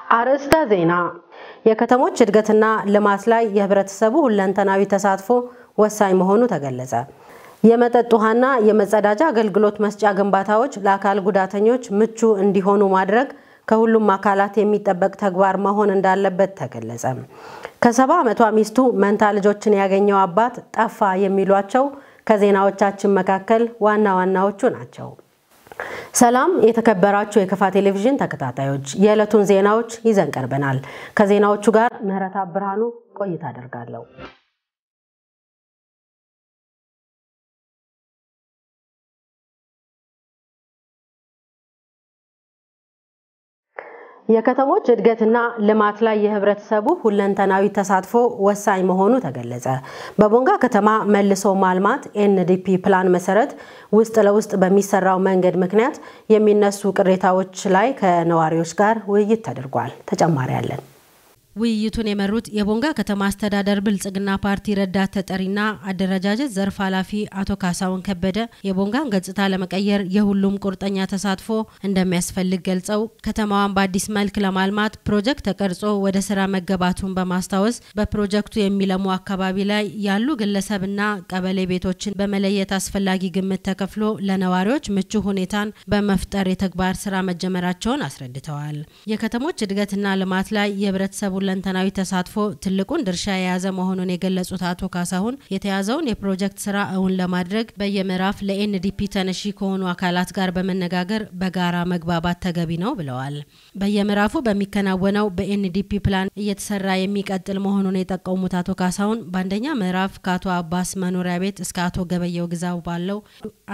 አርዕስተ ዜና። የከተሞች እድገትና ልማት ላይ የህብረተሰቡ ሁለንተናዊ ተሳትፎ ወሳኝ መሆኑ ተገለጸ። የመጠጥ ውሃና የመጸዳጃ አገልግሎት መስጫ ግንባታዎች ለአካል ጉዳተኞች ምቹ እንዲሆኑ ማድረግ ከሁሉም አካላት የሚጠበቅ ተግባር መሆን እንዳለበት ተገለጸ። ከ70 ዓመቷ ሚስቱ መንታ ልጆችን ያገኘው አባት ጠፋ የሚሏቸው ከዜናዎቻችን መካከል ዋና ዋናዎቹ ናቸው። ሰላም የተከበራችሁ የከፋ ቴሌቪዥን ተከታታዮች፣ የዕለቱን ዜናዎች ይዘን ቀርበናል። ከዜናዎቹ ጋር ምህረተአብ ብርሃኑ ቆይታ አደርጋለሁ። የከተሞች እድገትና ልማት ላይ የህብረተሰቡ ሁለንተናዊ ተሳትፎ ወሳኝ መሆኑ ተገለጸ። በቦንጋ ከተማ መልሶ ማልማት NDP ፕላን መሰረት ውስጥ ለውስጥ በሚሰራው መንገድ ምክንያት የሚነሱ ቅሬታዎች ላይ ከነዋሪዎች ጋር ውይይት ተደርጓል። ተጨማሪ አለን። ውይይቱን የመሩት የቦንጋ ከተማ አስተዳደር ብልጽግና ፓርቲ ረዳት ተጠሪና አደረጃጀት ዘርፍ ኃላፊ አቶ ካሳሁን ከበደ የቦንጋን ገጽታ ለመቀየር የሁሉም ቁርጠኛ ተሳትፎ እንደሚያስፈልግ ገልጸው፣ ከተማዋን በአዲስ መልክ ለማልማት ፕሮጀክት ተቀርጾ ወደ ስራ መገባቱን በማስታወስ፣ በፕሮጀክቱ የሚለሙ አካባቢ ላይ ያሉ ግለሰብና ቀበሌ ቤቶችን በመለየት አስፈላጊ ግምት ተከፍሎ ለነዋሪዎች ምቹ ሁኔታን በመፍጠር የተግባር ስራ መጀመራቸውን አስረድተዋል። የከተሞች እድገትና ልማት ላይ የህብረተሰቡ ሁለንተናዊ ተሳትፎ ትልቁን ድርሻ የያዘ መሆኑን የገለጹት አቶ ካሳሁን፣ የተያዘውን የፕሮጀክት ስራ እውን ለማድረግ በየምዕራፍ ለ NDP ተነሺ ከሆኑ አካላት ጋር በመነጋገር በጋራ መግባባት ተገቢ ነው ብለዋል። በየምዕራፉ በሚከናወነው በ NDP ፕላን እየተሰራ የሚቀጥል መሆኑን የጠቆሙት አቶ ካሳሁን፣ በአንደኛ ምዕራፍ ከአቶ አባስ መኖሪያ ቤት እስከ አቶ ገበየው ግዛው ባለው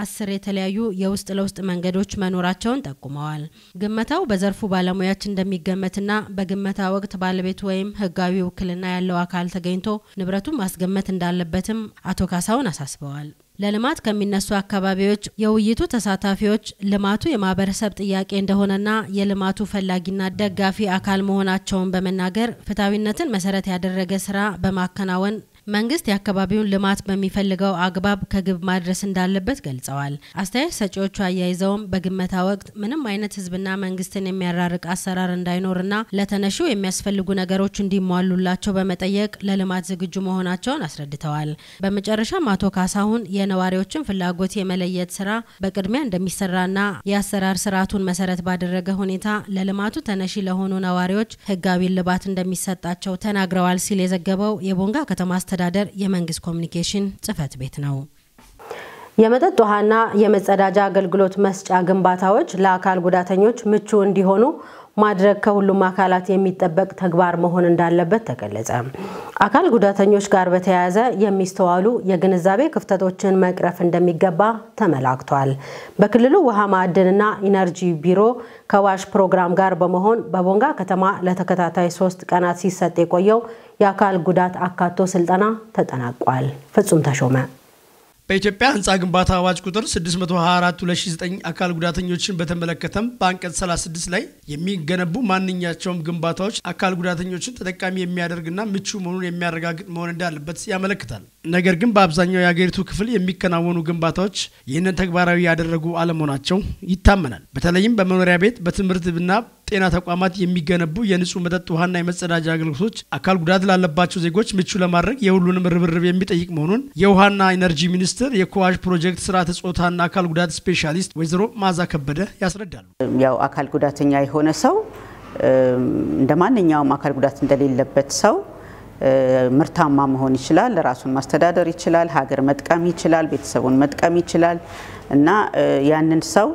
10 የተለያዩ የውስጥ ለውስጥ መንገዶች መኖራቸውን ጠቁመዋል። ግመታው በዘርፉ ባለሙያዎች እንደሚገመትና በግመታ ወቅት ባለቤቱ ወይም ህጋዊ ውክልና ያለው አካል ተገኝቶ ንብረቱን ማስገመት እንዳለበትም አቶ ካሳሁን አሳስበዋል። ለልማት ከሚነሱ አካባቢዎች የውይይቱ ተሳታፊዎች ልማቱ የማህበረሰብ ጥያቄ እንደሆነና የልማቱ ፈላጊና ደጋፊ አካል መሆናቸውን በመናገር፣ ፍትሐዊነትን መሰረት ያደረገ ስራ በማከናወን መንግስት የአካባቢውን ልማት በሚፈልገው አግባብ ከግብ ማድረስ እንዳለበት ገልጸዋል። አስተያየት ሰጪዎቹ አያይዘውም በግመታ ወቅት ምንም አይነት ህዝብና መንግስትን የሚያራርቅ አሰራር እንዳይኖርና ለተነሺው የሚያስፈልጉ ነገሮች እንዲሟሉላቸው በመጠየቅ ለልማት ዝግጁ መሆናቸውን አስረድተዋል። በመጨረሻም አቶ ካሳሁን የነዋሪዎችን ፍላጎት የመለየት ስራ በቅድሚያ እንደሚሰራና የአሰራር ስርዓቱን መሰረት ባደረገ ሁኔታ ለልማቱ ተነሺ ለሆኑ ነዋሪዎች ህጋዊ እልባት እንደሚሰጣቸው ተናግረዋል ሲል የዘገበው የቦንጋ ከተማ አስተዳደር የመንግስት ኮሚኒኬሽን ጽህፈት ቤት ነው። የመጠጥ ውሃና የመጸዳጃ አገልግሎት መስጫ ግንባታዎች ለአካል ጉዳተኞች ምቹ እንዲሆኑ ማድረግ ከሁሉም አካላት የሚጠበቅ ተግባር መሆን እንዳለበት ተገለጸ። አካል ጉዳተኞች ጋር በተያያዘ የሚስተዋሉ የግንዛቤ ክፍተቶችን መቅረፍ እንደሚገባ ተመላክቷል። በክልሉ ውሃ ማዕድንና ኢነርጂ ቢሮ ከ WASH ፕሮግራም ጋር በመሆን በቦንጋ ከተማ ለተከታታይ 3 ቀናት ሲሰጥ የቆየው የአካል ጉዳት አካቶ ስልጠና ተጠናቋል። ፍጹም ተሾመ። በኢትዮጵያ ህንፃ ግንባታ አዋጅ ቁጥር 624 2009 አካል ጉዳተኞችን በተመለከተም በአንቀጽ 36 ላይ የሚገነቡ ማንኛቸውም ግንባታዎች አካል ጉዳተኞችን ተጠቃሚ የሚያደርግና ምቹ መሆኑን የሚያረጋግጥ መሆን እንዳለበት ያመለክታል። ነገር ግን በአብዛኛው የሀገሪቱ ክፍል የሚከናወኑ ግንባታዎች ይህንን ተግባራዊ ያደረጉ አለመሆናቸው ይታመናል። በተለይም በመኖሪያ ቤት፣ በትምህርትና ጤና ተቋማት የሚገነቡ የንጹህ መጠጥ ውሃና የመጸዳጃ አገልግሎቶች አካል ጉዳት ላለባቸው ዜጎች ምቹ ለማድረግ የሁሉንም ርብርብ የሚጠይቅ መሆኑን የውሃና ኢነርጂ ሚኒስቴር የ COASH ፕሮጀክት ስርዓተ ጾታና አካል ጉዳት ስፔሻሊስት ወይዘሮ ማዛ ከበደ ያስረዳሉ። ያው አካል ጉዳተኛ የሆነ ሰው እንደ ማንኛውም አካል ጉዳት እንደሌለበት ሰው ምርታማ መሆን ይችላል፣ ራሱን ማስተዳደር ይችላል፣ ሀገር መጥቀም ይችላል፣ ቤተሰቡን መጥቀም ይችላል። እና ያንን ሰው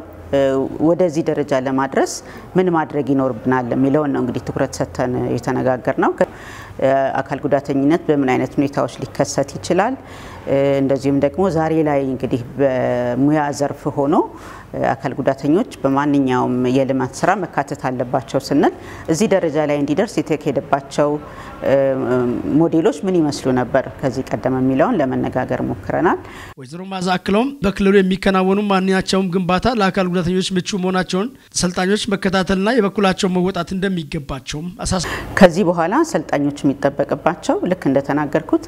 ወደዚህ ደረጃ ለማድረስ ምን ማድረግ ይኖርብናል የሚለውን ነው እንግዲህ ትኩረት ሰጥተን የተነጋገርነው። አካል ጉዳተኝነት በምን አይነት ሁኔታዎች ሊከሰት ይችላል? እንደዚሁም ደግሞ ዛሬ ላይ እንግዲህ በሙያ ዘርፍ ሆኖ አካል ጉዳተኞች በማንኛውም የልማት ስራ መካተት አለባቸው ስንል እዚህ ደረጃ ላይ እንዲደርስ የተካሄደባቸው ሞዴሎች ምን ይመስሉ ነበር ከዚህ ቀደም የሚለውን ለመነጋገር ሞክረናል። ወይዘሮ ማዛ አክለውም በክልሉ የሚከናወኑ ማንኛቸውም ግንባታ ለአካል ጉዳተኞች ምቹ መሆናቸውን ሰልጣኞች መከታተልና የበኩላቸውን መወጣት እንደሚገባቸውም አሳስበዋል። ከዚህ በኋላ ሰልጣኞች የሚጠበቅባቸው ልክ እንደተናገርኩት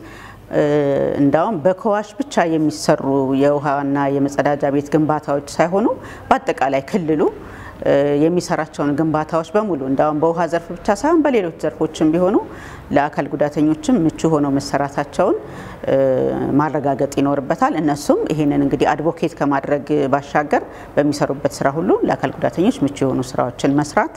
እንዳውም በ COASH ብቻ የሚሰሩ የውሃና የመጸዳጃ ቤት ግንባታዎች ሳይሆኑ በአጠቃላይ ክልሉ የሚሰራቸውን ግንባታዎች በሙሉ እንዳውም በውሃ ዘርፍ ብቻ ሳይሆን በሌሎች ዘርፎችም ቢሆኑ ለአካል ጉዳተኞችም ምቹ ሆነው መሰራታቸውን ማረጋገጥ ይኖርበታል። እነሱም ይሄንን እንግዲህ አድቮኬት ከማድረግ ባሻገር በሚሰሩበት ስራ ሁሉ ለአካል ጉዳተኞች ምቹ የሆኑ ስራዎችን መስራት።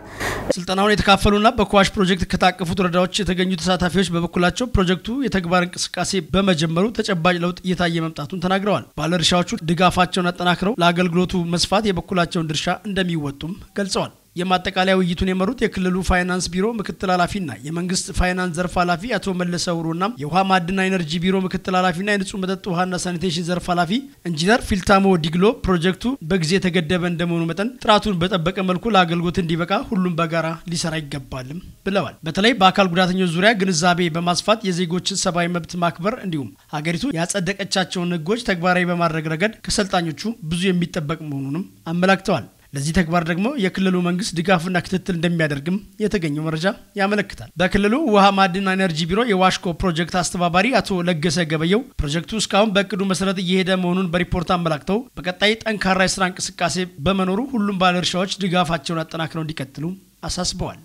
ስልጠናውን የተካፈሉና በኮዋሽ ፕሮጀክት ከታቀፉት ወረዳዎች የተገኙ ተሳታፊዎች በበኩላቸው ፕሮጀክቱ የተግባር እንቅስቃሴ በመጀመሩ ተጨባጭ ለውጥ እየታየ መምጣቱን ተናግረዋል። ባለድርሻዎቹ ድጋፋቸውን አጠናክረው ለአገልግሎቱ መስፋት የበኩላቸውን ድርሻ እንደሚወጡም ገልጸዋል። የማጠቃለያ ውይይቱን የመሩት የክልሉ ፋይናንስ ቢሮ ምክትል ኃላፊና የመንግስት ፋይናንስ ዘርፍ ኃላፊ አቶ መለሰ ውሩና የውሃ ማዕድንና ኢነርጂ ቢሮ ምክትል ኃላፊና የንጹህ መጠጥ ውሃና ሳኒቴሽን ዘርፍ ኃላፊ ኢንጂነር ፊልታሞ ዲግሎ ፕሮጀክቱ በጊዜ የተገደበ እንደመሆኑ መጠን ጥራቱን በጠበቀ መልኩ ለአገልግሎት እንዲበቃ ሁሉም በጋራ ሊሰራ ይገባልም ብለዋል። በተለይ በአካል ጉዳተኞች ዙሪያ ግንዛቤ በማስፋት የዜጎችን ሰብአዊ መብት ማክበር እንዲሁም ሀገሪቱ ያጸደቀቻቸውን ሕጎች ተግባራዊ በማድረግ ረገድ ከሰልጣኞቹ ብዙ የሚጠበቅ መሆኑንም አመላክተዋል። ለዚህ ተግባር ደግሞ የክልሉ መንግስት ድጋፍና ክትትል እንደሚያደርግም የተገኘው መረጃ ያመለክታል። በክልሉ ውሃ ማዕድንና ኢነርጂ ቢሮ የዋሽኮ ፕሮጀክት አስተባባሪ አቶ ለገሰ ገበየው ፕሮጀክቱ እስካሁን በእቅዱ መሰረት እየሄደ መሆኑን በሪፖርት አመላክተው በቀጣይ ጠንካራ የስራ እንቅስቃሴ በመኖሩ ሁሉም ባለድርሻዎች ድጋፋቸውን አጠናክረው እንዲቀጥሉ አሳስበዋል።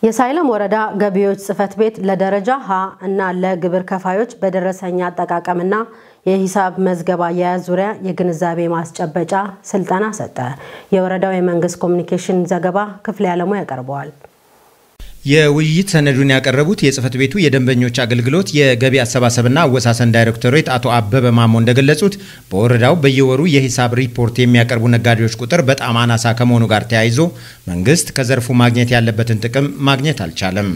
የሳይለም ወረዳ ገቢዎች ጽሕፈት ቤት ለደረጃ ሀ እና ለግብር ከፋዮች በደረሰኝ አጠቃቀምና የሂሳብ መዝገብ አያያዝ ዙሪያ የግንዛቤ ማስጨበጫ ስልጠና ሰጠ። የወረዳው የመንግስት ኮሚኒኬሽን ዘገባ ክፍሌ አለሙ ያቀርበዋል። የውይይት ሰነዱን ያቀረቡት የጽሕፈት ቤቱ የደንበኞች አገልግሎት የገቢ አሰባሰብና አወሳሰን ዳይሬክቶሬት አቶ አበበ ማሞ እንደገለጹት በወረዳው በየወሩ የሂሳብ ሪፖርት የሚያቀርቡ ነጋዴዎች ቁጥር በጣም አናሳ ከመሆኑ ጋር ተያይዞ መንግስት ከዘርፉ ማግኘት ያለበትን ጥቅም ማግኘት አልቻለም።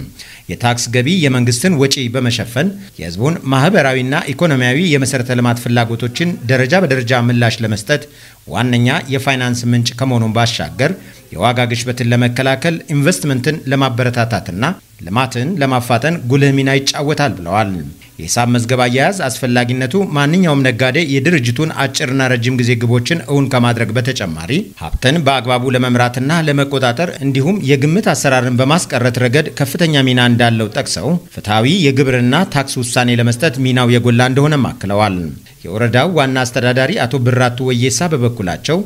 የታክስ ገቢ የመንግስትን ወጪ በመሸፈን የህዝቡን ማህበራዊና ኢኮኖሚያዊ የመሰረተ ልማት ፍላጎቶችን ደረጃ በደረጃ ምላሽ ለመስጠት ዋነኛ የፋይናንስ ምንጭ ከመሆኑን ባሻገር የዋጋ ግሽበትን ለመከላከል፣ ኢንቨስትመንትን ለማበረታታትና ልማትን ለማፋጠን ጉልህ ሚና ይጫወታል ብለዋል። የሂሳብ መዝገብ አያያዝ አስፈላጊነቱ ማንኛውም ነጋዴ የድርጅቱን አጭርና ረጅም ጊዜ ግቦችን እውን ከማድረግ በተጨማሪ ሀብትን በአግባቡ ለመምራትና ለመቆጣጠር እንዲሁም የግምት አሰራርን በማስቀረት ረገድ ከፍተኛ ሚና እንዳለው ጠቅሰው ፍትሐዊ የግብርና ታክስ ውሳኔ ለመስጠት ሚናው የጎላ እንደሆነም አክለዋል። የወረዳው ዋና አስተዳዳሪ አቶ ብራቱ ወየሳ በበኩላቸው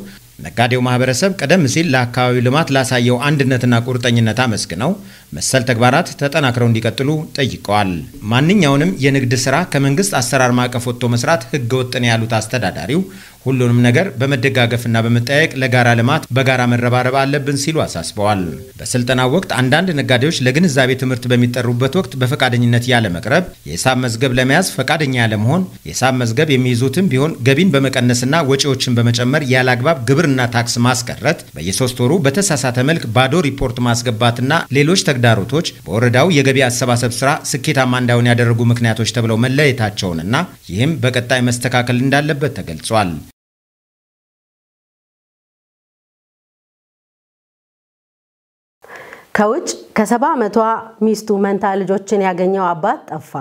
ነጋዴው ማህበረሰብ ቀደም ሲል ለአካባቢው ልማት ላሳየው አንድነትና ቁርጠኝነት አመስግነው መሰል ተግባራት ተጠናክረው እንዲቀጥሉ ጠይቀዋል። ማንኛውንም የንግድ ስራ ከመንግስት አሰራር ማዕቀፍ ወጥቶ መስራት ህገወጥ ነው ያሉት አስተዳዳሪው ሁሉንም ነገር በመደጋገፍና በመጠያየቅ ለጋራ ልማት በጋራ መረባረብ አለብን ሲሉ አሳስበዋል። በስልጠናው ወቅት አንዳንድ ነጋዴዎች ለግንዛቤ ትምህርት በሚጠሩበት ወቅት በፈቃደኝነት ያለመቅረብ፣ የሂሳብ መዝገብ ለመያዝ ፈቃደኛ ያለመሆን፣ የሂሳብ መዝገብ የሚይዙትም ቢሆን ገቢን በመቀነስና ወጪዎችን በመጨመር ያለአግባብ ግብርና ታክስ ማስቀረት፣ በየሶስት ወሩ በተሳሳተ መልክ ባዶ ሪፖርት ማስገባትና ሌሎች ተግዳሮቶች በወረዳው የገቢ አሰባሰብ ስራ ስኬታማ እንዳይሆን ያደረጉ ምክንያቶች ተብለው መለየታቸውንና ይህም በቀጣይ መስተካከል እንዳለበት ተገልጿል። ከውጭ ከ70 ዓመቷ ሚስቱ መንታ ልጆችን ያገኘው አባት ጠፋ።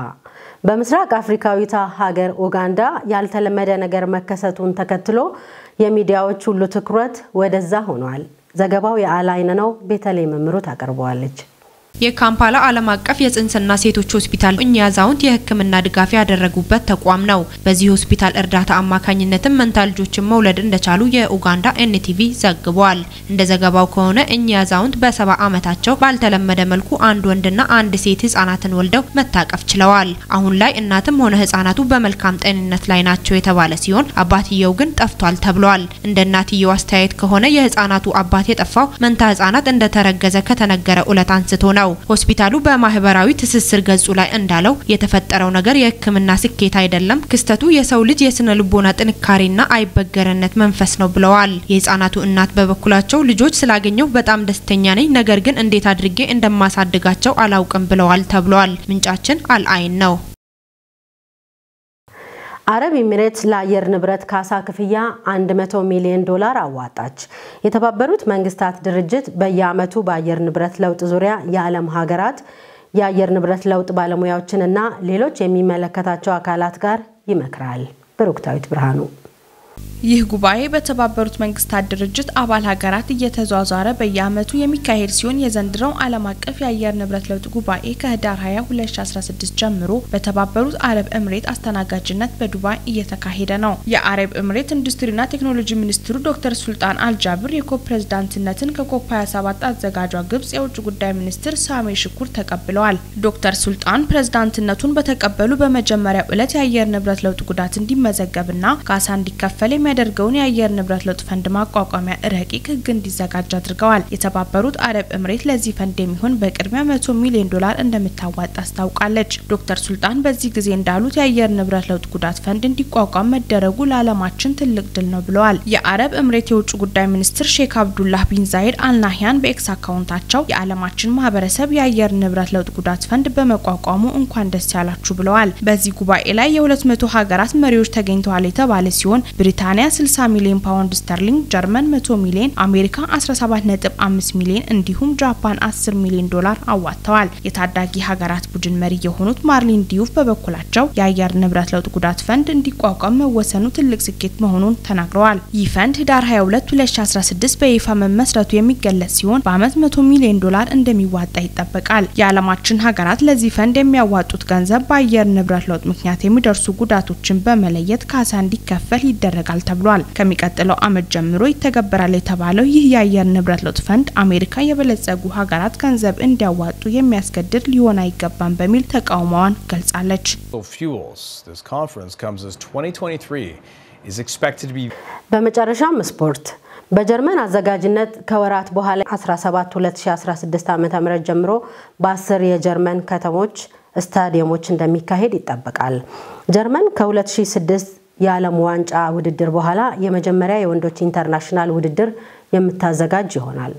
በምስራቅ አፍሪካዊቷ ሀገር ኡጋንዳ ያልተለመደ ነገር መከሰቱን ተከትሎ የሚዲያዎች ሁሉ ትኩረት ወደዛ ሆኗል። ዘገባው የአላይን ነው። ቤተልሔም መምሩ ታቀርበዋለች። የካምፓላ ዓለም አቀፍ የጽንስና ሴቶች ሆስፒታል እኚህ አዛውንት የሕክምና ድጋፍ ያደረጉበት ተቋም ነው። በዚህ ሆስፒታል እርዳታ አማካኝነትም መንታ ልጆችን መውለድ እንደቻሉ የኡጋንዳ ኤንቲቪ ዘግቧል። እንደ ዘገባው ከሆነ እኚህ አዛውንት በ70 ዓመታቸው ባልተለመደ መልኩ አንድ ወንድና አንድ ሴት ህጻናትን ወልደው መታቀፍ ችለዋል። አሁን ላይ እናትም ሆነ ህጻናቱ በመልካም ጤንነት ላይ ናቸው የተባለ ሲሆን አባትየው ግን ጠፍቷል ተብሏል። እንደ እናትየው አስተያየት ከሆነ የህጻናቱ አባት የጠፋው መንታ ህጻናት እንደተረገዘ ከተነገረ ዕለት አንስቶ ነው። ሆስፒታሉ በማህበራዊ ትስስር ገጹ ላይ እንዳለው የተፈጠረው ነገር የህክምና ስኬት አይደለም፣ ክስተቱ የሰው ልጅ የስነ ልቦና ጥንካሬና አይበገረነት መንፈስ ነው ብለዋል። የህጻናቱ እናት በበኩላቸው ልጆች ስላገኘው በጣም ደስተኛ ነኝ፣ ነገር ግን እንዴት አድርጌ እንደማሳድጋቸው አላውቅም ብለዋል ተብሏል። ምንጫችን አልአይን ነው። አረብ ኤሚሬትስ ለአየር ንብረት ካሳ ክፍያ 100 ሚሊዮን ዶላር አዋጣች። የተባበሩት መንግስታት ድርጅት በየዓመቱ በአየር ንብረት ለውጥ ዙሪያ የዓለም ሀገራት የአየር ንብረት ለውጥ ባለሙያዎችንና ሌሎች የሚመለከታቸው አካላት ጋር ይመክራል። ብሩክታዊት ብርሃኑ። ይህ ጉባኤ በተባበሩት መንግስታት ድርጅት አባል ሀገራት እየተዟዟረ በየአመቱ የሚካሄድ ሲሆን የዘንድሮው ዓለም አቀፍ የአየር ንብረት ለውጥ ጉባኤ ከህዳር 20 2016 ጀምሮ በተባበሩት አረብ ኤምሬት አስተናጋጅነት በዱባይ እየተካሄደ ነው። የአረብ ኤምሬት ኢንዱስትሪና ቴክኖሎጂ ሚኒስትሩ ዶክተር ሱልጣን አልጃብር የኮፕ ፕሬዝዳንትነትን ከኮፕ 27 አዘጋጇ ግብጽ የውጭ ጉዳይ ሚኒስትር ሳሜ ሽኩር ተቀብለዋል። ዶክተር ሱልጣን ፕሬዝዳንትነቱን በተቀበሉ በመጀመሪያው ዕለት የአየር ንብረት ለውጥ ጉዳት እንዲመዘገብና ካሳ እንዲከፈል የሚያደርገውን የአየር ንብረት ለውጥ ፈንድ ማቋቋሚያ ረቂቅ ህግ እንዲዘጋጅ አድርገዋል። የተባበሩት አረብ ኤምሬት ለዚህ ፈንድ የሚሆን በቅድሚያ $100 ሚሊዮን እንደምታዋጣ አስታውቃለች። ዶክተር ሱልጣን በዚህ ጊዜ እንዳሉት የአየር ንብረት ለውጥ ጉዳት ፈንድ እንዲቋቋም መደረጉ ለዓለማችን ትልቅ ድል ነው ብለዋል። የአረብ ኤምሬት የውጭ ጉዳይ ሚኒስትር ሼክ አብዱላህ ቢን ዛይድ አልናህያን በኤክስ አካውንታቸው የዓለማችን ማህበረሰብ የአየር ንብረት ለውጥ ጉዳት ፈንድ በመቋቋሙ እንኳን ደስ ያላችሁ ብለዋል። በዚህ ጉባኤ ላይ የ200 ሀገራት መሪዎች ተገኝተዋል የተባለ ሲሆን ብሪታንያ 60 ሚሊዮን ፓውንድ ስተርሊንግ፣ ጀርመን 100 ሚሊዮን፣ አሜሪካ 17.5 ሚሊዮን እንዲሁም ጃፓን $10 ሚሊዮን አዋጥተዋል። የታዳጊ ሀገራት ቡድን መሪ የሆኑት ማርሊን ዲዩፍ በበኩላቸው የአየር ንብረት ለውጥ ጉዳት ፈንድ እንዲቋቋም መወሰኑ ትልቅ ስኬት መሆኑን ተናግረዋል። ይህ ፈንድ ህዳር 22 2016 በይፋ መመስረቱ የሚገለጽ ሲሆን በአመት $100 ሚሊዮን እንደሚዋጣ ይጠበቃል። የዓለማችን ሀገራት ለዚህ ፈንድ የሚያዋጡት ገንዘብ በአየር ንብረት ለውጥ ምክንያት የሚደርሱ ጉዳቶችን በመለየት ካሳ እንዲከፈል ይደረጋል ተብሏል። ከሚቀጥለው አመት ጀምሮ ይተገበራል የተባለው ይህ የአየር ንብረት ለውጥ ፈንድ አሜሪካ የበለጸጉ ሀገራት ገንዘብ እንዲያዋጡ የሚያስገድድ ሊሆን አይገባም በሚል ተቃውሞዋን ገልጻለች። This conference comes as 2023 is expected to be በመጨረሻም ስፖርት። በጀርመን አዘጋጅነት ከወራት በኋላ 17 2016 ዓ.ም ጀምሮ በ10 የጀርመን ከተሞች ስታዲየሞች እንደሚካሄድ ይጠበቃል። ጀርመን ከ2006 የዓለም ዋንጫ ውድድር በኋላ የመጀመሪያ የወንዶች ኢንተርናሽናል ውድድር የምታዘጋጅ ይሆናል።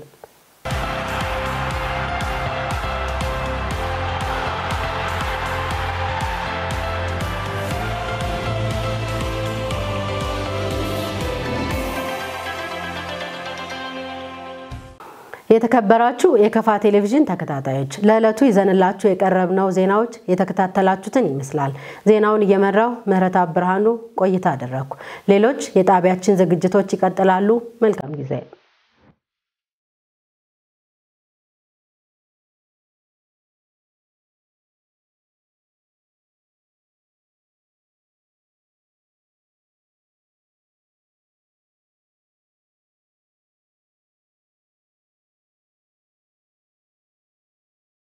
የተከበራችሁ የከፋ ቴሌቪዥን ተከታታዮች፣ ለዕለቱ ይዘንላችሁ የቀረብነው ዜናዎች የተከታተላችሁትን ይመስላል። ዜናውን እየመራው ምህረት ብርሃኑ ቆይታ አደረኩ። ሌሎች የጣቢያችን ዝግጅቶች ይቀጥላሉ። መልካም ጊዜ።